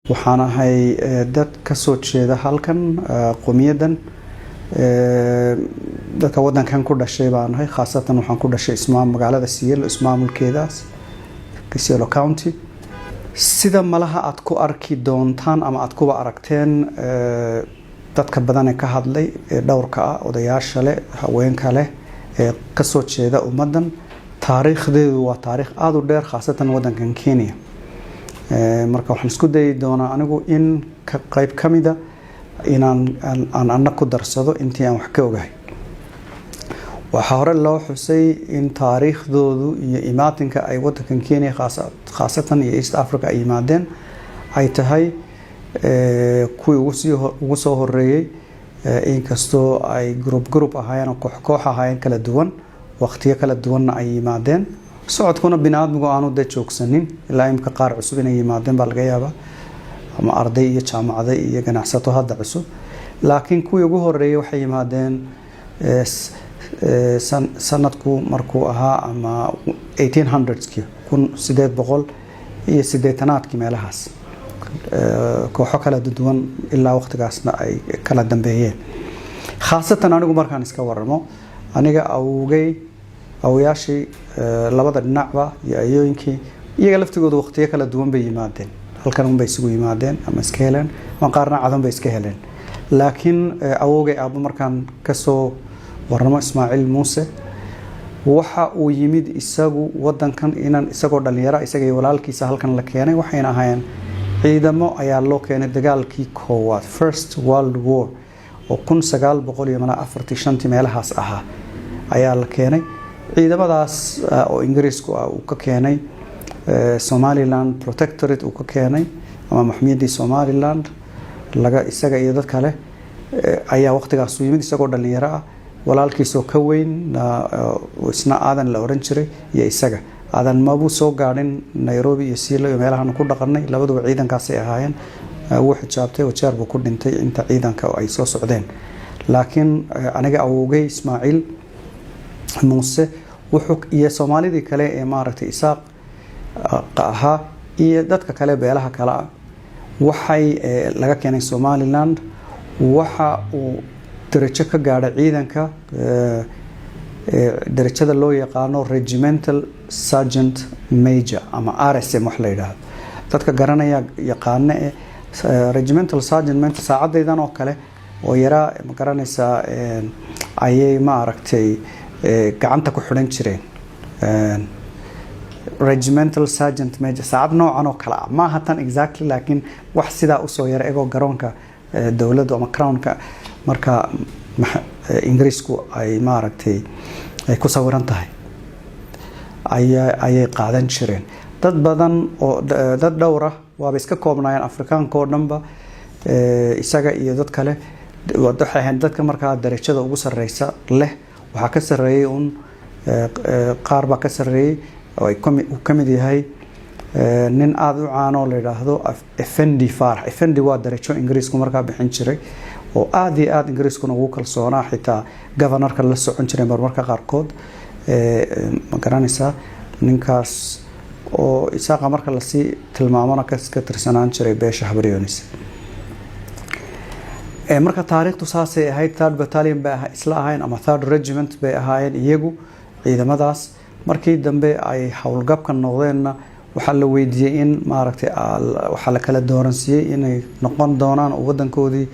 Waxaan ahay dad ka soo jeeda halkan, qowmiyaddan dadka waddankan ku dhashay baan ahay. Khaasatan waxaan ku dhashay magaalada Isiolo, ismaamulkeedaas Isiolo County. Sida malaha aad ku arki doontaan ama aad kuba aragteen, dadka badan ee ka hadlay ee dhowrka ah, odayaasha leh, haweenka leh ee kasoo jeeda ummaddan, taariikhdeedu waa taariikh aada u dheer, khaasatan waddankan Kenya. Marka waxaan isku dayi doonaa anigu in qayb ka mida inaan aan ana ku darsado intii aan wax ka ogahay. Waxaa hore loo xusay in taariikhdoodu iyo imaatinka ay wadankan Kenya khaasatan iyo East Africa ay yimaadeen ay tahay kuwii ugu soo horeeyey, inkastoo ay group group ahaayeen oo koox koox ahaayeen kala duwan, waqtiyo kala duwanna ay yimaadeen. Socodkuna bini aadmigu aanu dee joogsanin ilaa imika. Qaar cusub inay yimaadeen baa laga yaabaa, ama arday iyo jaamacada iyo ganacsato hadda cusub, laakiin kuwii ugu horeeyey waxay yimaadeen sanadku markuu ahaa ama 1800skii, 1880-aadkii meelahaas, kooxo kala duwan ilaa waqtigaasna ay kala dambeeyeen. Khaasatan anigu markaan iska waramo, aniga awogay, awoyaashii labada dhinacba iyo ayooyinkii, iyaga laftigooda waqtiyo kala duwan bay yimaadeen. Halkan unbay isugu yimaadeen ama iska heleen, ama qaarna Cadan bay iska heleen. Laakiin awowgay aabbo markaan kasoo waramo, Ismaaciil Muuse, waxa uu yimid isagu wadankan inan isagoo dhalinyaro. Isaga iyo walaalkiisa halkan la keenay. Waxayna ahaayeen ciidamo ayaa loo keenay dagaalkii koowaad, First World War, oo 1900 iyo malaa afartii shantii meelahaas ahaa ayaa la keenay ciidamadaas, oo Ingiriisku ah uu ka keenay Somaliland Protectorate uu ka keenay ama maxmiyaddii Somaliland laga. Isaga iyo dad kale ayaa waqtigaas u yimid isagoo dhalinyaro ah. Walaalkiisoo ka weyn, isna Aadan la oran jiray, iyo isaga Aadan mabuu soo gaadhin Nairobi iyo Siilo iyo meelahan ku dhaqanay. Labaduba ciidankaasay ahaayeen. Wuu xijaabtay, Wajeer buu ku dhintay inta ciidanka ay soo socdeen. Laakiin aniga awowgay Ismaaciil Muuse wuxuu iyo Soomaalidii kale ee maaragtay Isaaq ahaa iyo dadka kale beelaha kale ah waxay laga keenay Somaliland. Waxa uu darajo ka gaadhay ciidanka, darajada loo yaqaano Regimental Sergeant Major ama RSM wax la yidhaahdo. Dadka garanaya yaqaano ee Regimental Sergeant Major, saacadaydan oo kale oo yaraa, ma garanaysaa, ayay ma aragtay gacanta ku xidhan jireen. Regimental Sergeant Major, saacad noocan oo kale ah maaha tan exactly, laakiin wax sidaa usoo yara egoo garoonka dowladdu ama crownka marka Ingiriisku ay maaragtay ay ku sawiran tahay ayay qaadan jireen. Dad badan oo dad dhowr ah waaba iska koobnaayeen Afrikaanka oo dhanba. Isaga iyo dad kale waxay ahayn dadka markaa darajada ugu sareysa leh. Waxaa ka sarreeyey un qaar baa ka sarreeyey oo uu ka mid yahay nin aada u caano la yidhaahdo Efendi Faarax. Efendi waa darajo Ingiriisku markaa bixin jiray oo aada iyo aada Ingiriiskuna ugu kalsoonaa, xitaa governorka la socon jiray marmarka qaarkood. Ma garanaysaa, ninkaas oo Isaaqa marka lasii tilmaamona ka tirsanaan jiray beesha Habaryonis. Marka taariikhdu saasay ahayd. Third Battalion bay isla ahayn ama Third Regiment bay ahaayeen iyagu ciidamadaas. Markii dambe ay howlgabka noqdeenna, waxaa la weydiiyey in maaragtay waxaa la kala dooransiiyey inay noqon doonaan oo wadankoodii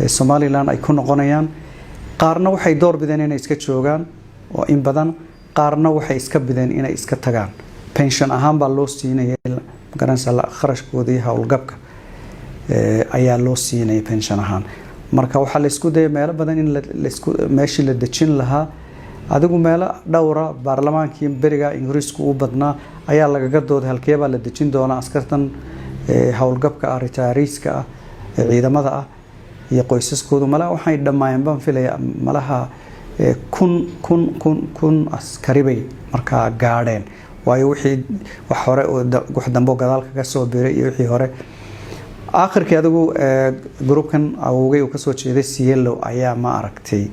Somaliland ay ku noqonayaan. Qaarna waxay door bideen inay iska joogaan oo in badan, qaarna waxay iska bideen inay iska tagaan. Pension ahaan baa loo siinayay, magaranaysa, kharashkoodii howlgabka ayaa loo siinayay pension ahaan. Marka waxaa la isku dayay meelo badan in laisku meeshii la dejin lahaa. Adigu meelo dhowra baarlamaankii beriga Ingiriisku u badnaa ayaa lagaga dooday halkee baa la dejin doonaa askartan howlgabka ah, retireeska ah, ciidamada ah iyo qoysaskoodu. Malaha waxay dhammaayeen baan filaya malaha kun kun kun kun askari bay markaa gaadheen, waayo wixii wax hore oo wax dambe oo gadaal kaga soo biray iyo wixii hore. Aakhirkii adigu groupkan awowgay uu kasoo jeeday Isiolo ayaa ma aragtay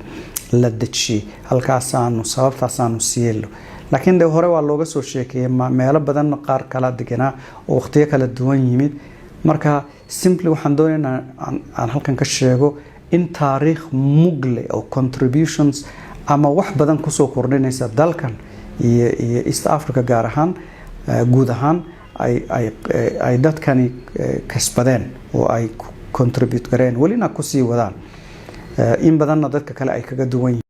la dejiyey halkaasaanu, sababtaasaanu Isiolo. Laakiin de hore waa looga soo sheekeeyey meelo badan qaar kala deganaa oo waqtiyo kala duwan yimid. Marka simply waxaan doonaynaa aan halkan ka sheego in taariikh mugle oo contributions ama wax badan kusoo kordhinaysa dalkan iyo East Africa gaar ahaan, guud ahaan ay dadkani kasbadeen oo ay contribute gareen, welina kusii wadaan, in badanna dadka kale ay kaga duwan yihiin.